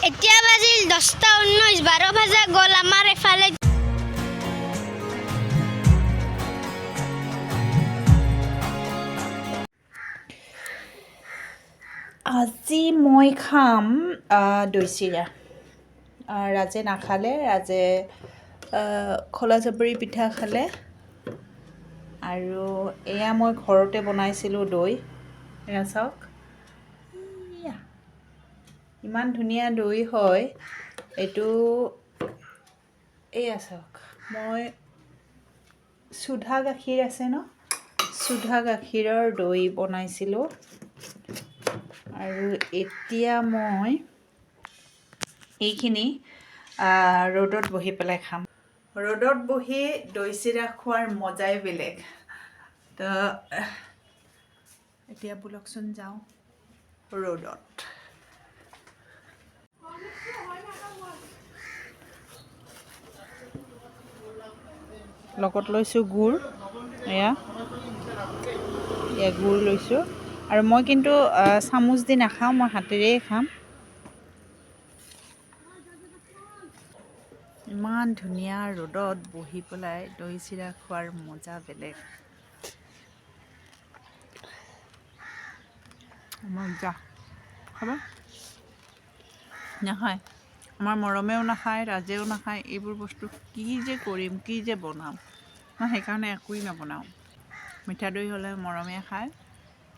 এতিয়া বাজিল 10টা 19, 12 ভাজা গ'ল আমাৰ এফালে। আজি মই খাম দৈ চিৰা। ৰাজে নাখালে, ৰাজে খোলা চাপৰি পিঠা খালে। আৰু এয়া মই ঘৰতে বনাইছিলোঁ দৈ, এয়া চাওক, এয়া ইমান ধুনীয়া দৈ হয় এইটো। এয়া চাওক, মই চুধা গাখীৰ আছে ন, চুধা গাখীৰৰ দৈ বনাইছিলোঁ। আৰু এতিয়া মই এইখিনি ৰ'দত বহি পেলাই খাম। ৰ'দত বহি দৈ চিৰা খোৱাৰ মজাই বেলেগ। তো এতিয়া ব'লকচোন যাওঁ ৰ'দত। লগত লৈছোঁ গুৰ, এয়া এয়া গুৰ লৈছোঁ। আৰু মই কিন্তু চামুচ দি নাখাওঁ, মই হাতেৰেই খাম। ইমান ধুনীয়া ৰ'দত বহি পেলাই দৈ চিৰা খোৱাৰ মজা বেলেগ, মজা। খাব নাখায় আমাৰ মৰমেও নাখায়, ৰাজেও নাখায় এইবোৰ বস্তু। কি যে কৰিম, কি যে বনাম, মই সেইকাৰণে একোৱেই নবনাওঁ। মিঠা দৈ হ'লে মৰমে খায়,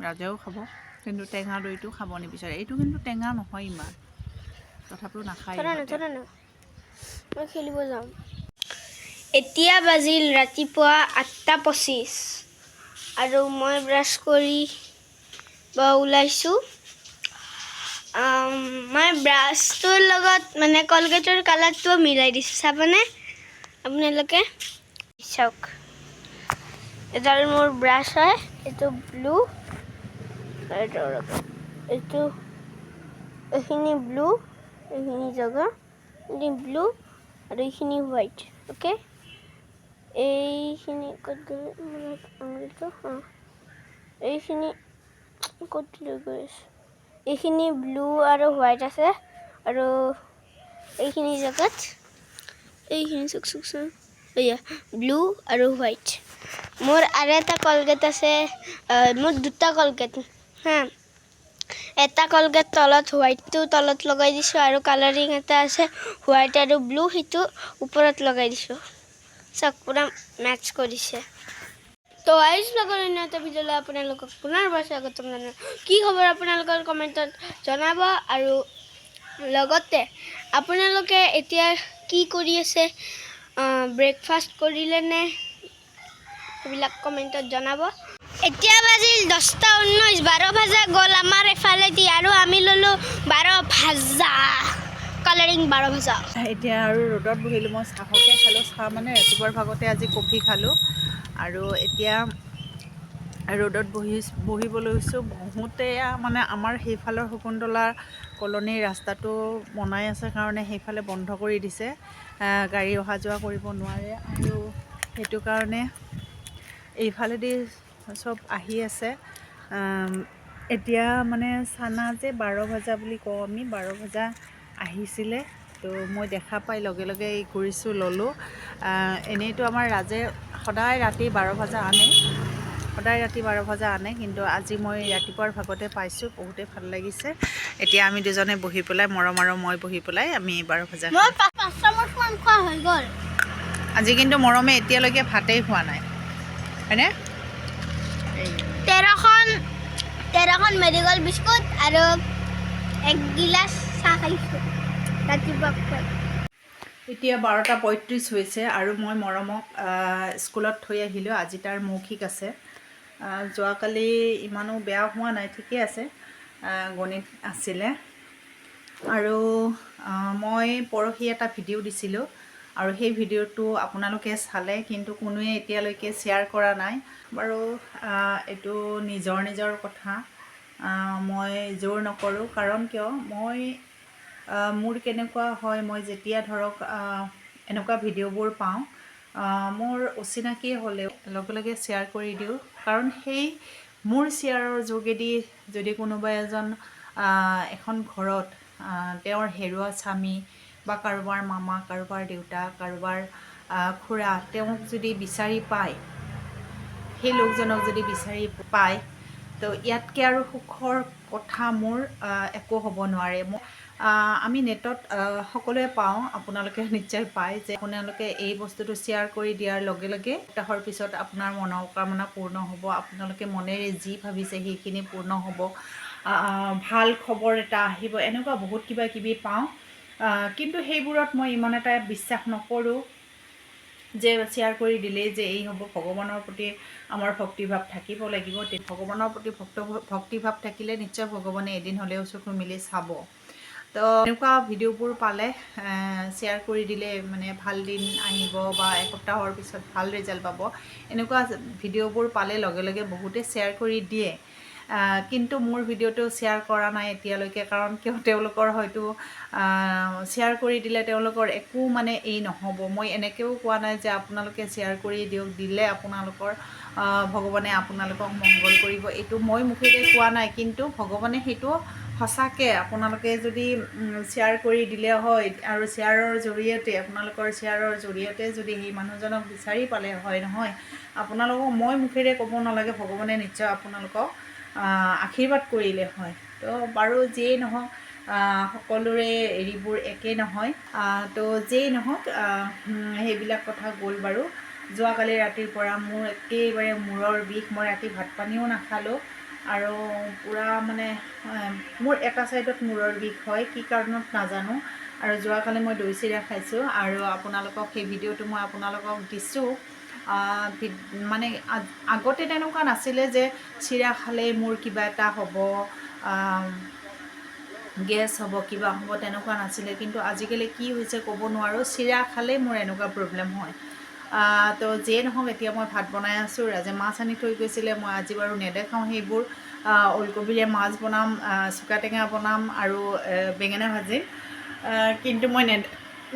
ৰাজেও খাব, কিন্তু টেঙা দৈটো খাব নিবিচাৰে। এইটো কিন্তু টেঙা নহয় ইমান, তথাপিও নাখায় ধৰা না। ইহঁতে। ধৰা না, মই খেলিব যাম। এতিয়া বাজিল ৰাতিপুৱা 8টা 25 আৰু মই ব্ৰাছ কৰি বা ওলাইছোঁ। মই ব্ৰাছটোৰ লগত মানে কলগেটৰ কালাৰটোও মিলাই দিছোঁ, চাবনে আপোনালোকে? চাওক, এডাল মোৰ ব্ৰাছ হয়, এইটো ব্লু, এইটো ৰ'ব, এইটো এইখিনি ব্লু, এইখিনি জেগা এইখিনি ব্লু আৰু এইখিনি হোৱাইট। অ'কে, এইখিনি ক'ত গ'ল মোৰ আঙুলিটো? অঁ, এইখিনি ক'ত লৈ গৈ আছোঁ? এইখিনি ব্লু আৰু হোৱাইট আছে আৰু এইখিনি জেগাত এইখিনি, চাওক চাওক চাওক, এয়া ব্লু আৰু হোৱাইট। মোৰ আৰু এটা কলগেট আছে, মোৰ দুটা কলগেট হা। এটা কলগেট তলত হোৱাইটটো তলত লগাই দিছোঁ আৰু কালাৰিং এটা আছে হোৱাইট আৰু ব্লু, সেইটো ওপৰত লগাই দিছোঁ। চাওক, পূৰা মেটচ কৰিছে। তো আইজ লগৰ অন্য এটা ভিডিঅ'লৈ আপোনালোকক পুনৰবাৰ স্বাগতম জনালোঁ। কি খবৰ আপোনালোকৰ কমেণ্টত জনাব আৰু লগতে আপোনালোকে এতিয়া কি কৰি আছে, ব্ৰেকফাষ্ট কৰিলে নে, সেইবিলাক কমেণ্টত জনাব। এতিয়া বাজিল 10টা 19, 12 ভাজা গ'ল আমাৰ এফালেদি আৰু আমি ল'লোঁ 12 ভাজা, কালাৰিং 12 ভাজা। এতিয়া আৰু ৰ'দত বহিলোঁ, মই চাহকে খালোঁ। চাহ মানে ৰাতিপুৱাৰ ভাগতে আজি কফি খালোঁ আৰু এতিয়া ৰ'দত বহিব লৈছোঁ। বহোঁতে মানে আমাৰ সেইফালৰ শকুন্তলা কলনীৰ ৰাস্তাটো বনাই আছে কাৰণে সেইফালে বন্ধ কৰি দিছে, গাড়ী অহা যোৱা কৰিব নোৱাৰে আৰু সেইটো কাৰণে এইফালেদি চব আহি আছে। এতিয়া মানে চানা যে 12 ভাজা বুলি কওঁ আমি, 12 ভাজা আহিছিলে, তো মই দেখা পাই লগে লগে এই কৰিছোঁ, ল'লোঁ। এনেইতো আমাৰ ৰাজে সদায় ৰাতি 12 ভাজা আনে, সদায় ৰাতি 12 ভাজা আনে, কিন্তু আজি মই ৰাতিপুৱাৰ ভাগতে পাইছোঁ, বহুতেই ভাল লাগিছে। এতিয়া আমি দুজনে বহি পেলাই, মৰম আৰু মই বহি পেলাই আমি 12 ভাজা মই খাম। 5 চামুচমান খোৱা হৈ গ'ল। আজি কিন্তু মৰমে এতিয়ালৈকে ভাতেই খোৱা নাই, হয়নে? 13খন মেৰিগ'ল্ড বিস্কুট আৰু এক গিলাচ চাহ খাইছোঁ ৰাতিপুৱা খুৱাই। এতিয়া 12টা 35 হৈছে আৰু মই মৰমক স্কুলত থৈ আহিলোঁ। আজি তাৰ মৌখিক আছে। যোৱাকালি ইমানো বেয়া হোৱা নাই, ঠিকে আছে, গণিত আছিলে। আৰু মই পৰহি এটা ভিডিঅ' দিছিলোঁ আৰু সেই ভিডিঅ'টো আপোনালোকে চালে, কিন্তু কোনোৱে এতিয়ালৈকে শ্বেয়াৰ কৰা নাই। বাৰু, এইটো নিজৰ নিজৰ কথা, মই জোৰ নকৰোঁ। কাৰণ কিয়, মোৰ কেনেকুৱা হয়, মই যেতিয়া ধৰক এনেকুৱা ভিডিঅ'বোৰ পাওঁ, মোৰ অচিনাকি হ'লেও লগে লগে শ্বেয়াৰ কৰি দিওঁ। কাৰণ সেই মোৰ শ্বেয়াৰৰ যোগেদি যদি কোনোবা এজন এখন ঘৰত তেওঁৰ হেৰুৱা স্বামী বা কাৰোবাৰ মামা, কাৰোবাৰ দেউতা, কাৰোবাৰ খুৰা, তেওঁক যদি বিচাৰি পায়, সেই লোকজনক যদি বিচাৰি পায়, তো ইয়াতকৈ আৰু সুখৰ কথা মোৰ একো হ'ব নোৱাৰে। আমি নেটত সকলোৱে পাওঁ, আপোনালোকে নিশ্চয় পায় যে আপোনালোকে এই বস্তুটো শ্বেয়াৰ কৰি দিয়াৰ লগে লগে সপ্তাহৰ পিছত আপোনাৰ মনোকামনা পূৰ্ণ হ'ব, আপোনালোকে মনেৰে যি ভাবিছে সেইখিনি পূৰ্ণ হ'ব, ভাল খবৰ এটা আহিব, এনেকুৱা বহুত কিবা কিবি পাওঁ। কিন্তু সেইবোৰত মই ইমান এটা বিশ্বাস নকৰোঁ যে শ্বেয়াৰ কৰি দিলেই যে এই হ'ব। ভগৱানৰ প্ৰতি আমাৰ ভক্তিভাৱ থাকিব লাগিব। ভগৱানৰ প্ৰতি ভক্তিভাৱ থাকিলে নিশ্চয় ভগৱানে এদিন হ'লেও চকু মেলি চাব। তো এনেকুৱা ভিডিঅ'বোৰ পালে শ্বেয়াৰ কৰি দিলে মানে ভাল দিন আহিব বা এসপ্তাহৰ পিছত ভাল ৰিজাল্ট পাব, এনেকুৱা ভিডিঅ'বোৰ পালে লগে লগে বহুতে শ্বেয়াৰ কৰি দিয়ে। কিন্তু মোৰ ভিডিঅ'টো শ্বেয়াৰ কৰা নাই এতিয়ালৈকে, কাৰণ কিয় তেওঁলোকৰ হয়তো শ্বেয়াৰ কৰি দিলে তেওঁলোকৰ একো মানে এই নহ'ব। মই এনেকৈও কোৱা নাই যে আপোনালোকে শ্বেয়াৰ কৰি দিয়ক, দিলে আপোনালোকৰ ভগৱানে আপোনালোকক মংগল কৰিব, এইটো মই মুখেৰে কোৱা নাই। কিন্তু ভগৱানে সেইটো সঁচাকৈ আপোনালোকে যদি শ্বেয়াৰ কৰি দিলে হয় আৰু শ্বেয়াৰৰ জৰিয়তে, আপোনালোকৰ শ্বেয়াৰৰ জৰিয়তে যদি সেই মানুহজনক বিচাৰি পালে হয় নহয়, আপোনালোকক মই মুখেৰে ক'ব নালাগে, ভগৱানে নিশ্চয় আপোনালোকক আশীৰ্বাদ কৰিলে হয়। তো বাৰু যিয়েই নহওক, সকলোৰে হেৰিবোৰ একেই নহয়। তো যিয়েই নহওক, সেইবিলাক কথা গ'ল বাৰু। যোৱাকালি ৰাতিৰ পৰা মোৰ একেবাৰে মূৰৰ বিষ, মই ৰাতি ভাত পানীও নাখালোঁ আৰু পূৰা মানে মোৰ এটা ছাইডত মূৰৰ বিষ হয়, কি কাৰণত নাজানো। আৰু যোৱাকালি মই দৈ চিৰা খাইছোঁ আৰু আপোনালোকক সেই ভিডিঅ'টো মই আপোনালোকক দিছোঁ। মানে আগতে তেনেকুৱা নাছিলে যে চিৰা খালেই মোৰ কিবা এটা হ'ব, গেছ হ'ব, কিবা হ'ব, তেনেকুৱা নাছিলে। কিন্তু আজিকালি কি হৈছে ক'ব নোৱাৰোঁ, চিৰা খালেই মোৰ এনেকুৱা প্ৰব্লেম হয়। তো যিয়ে নহওক, এতিয়া মই ভাত বনাই আছোঁ। ৰাজে মাছ আনি থৈ গৈছিলে, মই আজি বাৰু নেদেখাওঁ সেইবোৰ। ওলকবিৰে মাছ বনাম, চুকা টেঙা বনাম আৰু বেঙেনা ভাজিম। কিন্তু মই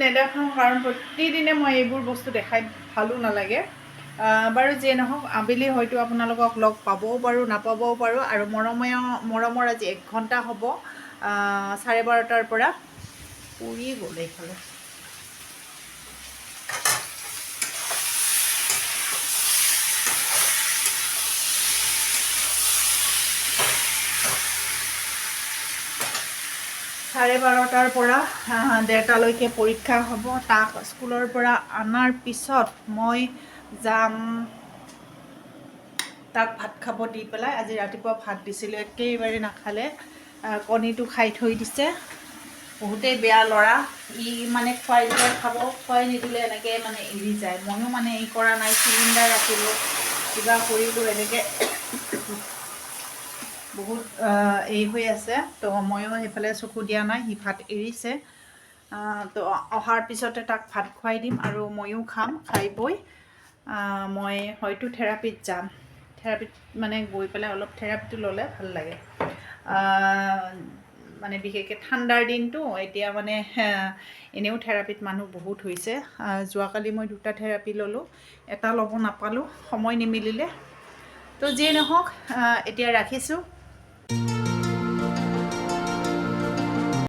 নেদেখাওঁ, কাৰণ প্ৰতিদিনে মই এইবোৰ বস্তু দেখাই ভালো নালাগে। বাৰু যিয়ে নহওক, আবেলি হয়তো আপোনালোকক লগ পাবও পাৰোঁ, নাপাবও পাৰোঁ। আৰু মৰমৰ আজি 1 ঘণ্টা হ'ব, 12:30টাৰ পৰা পুৰি গ'ল এইফালে। 12:30টাৰ পৰা 1:30টালৈকে পৰীক্ষা হ'ব। তাক স্কুলৰ পৰা অনাৰ পিছত মই যাম তাক ভাত খাব দি পেলাই। আজি ৰাতিপুৱা ভাত দিছিলোঁ, একেবাৰে নাখালে, কণীটো খাই থৈ দিছে। বহুতেই বেয়া ল'ৰা ই, মানে খুৱাই দিলে খাব, খুৱাই নিদিলে এনেকৈ মানে এৰি যায়। ময়ো মানে এই কৰা নাই, চিলিণ্ডাৰ ৰাখিলোঁ, কিবা কৰিলোঁ, এনেকৈ বহুত এই হৈ আছে। তো ময়ো সেইফালে চকু দিয়া নাই, সি ভাত এৰিছে। তো অহাৰ পিছতে তাক ভাত খুৱাই দিম আৰু ময়ো খাম। খাই বৈ মই হয়তো থেৰাপিত যাম। থেৰাপিত মানে গৈ পেলাই অলপ থেৰাপিটো ল'লে ভাল লাগে। মানে বিশেষকৈ ঠাণ্ডাৰ দিনটো এতিয়া মানে এনেও থেৰাপিত মানুহ বহুত হৈছে। যোৱাকালি মই 2টা থেৰাপি ল'লোঁ, এটা ল'ব নাপালোঁ, সময় নিমিলিলে। তো যিয়ে নহওক, এতিয়া ৰাখিছোঁ।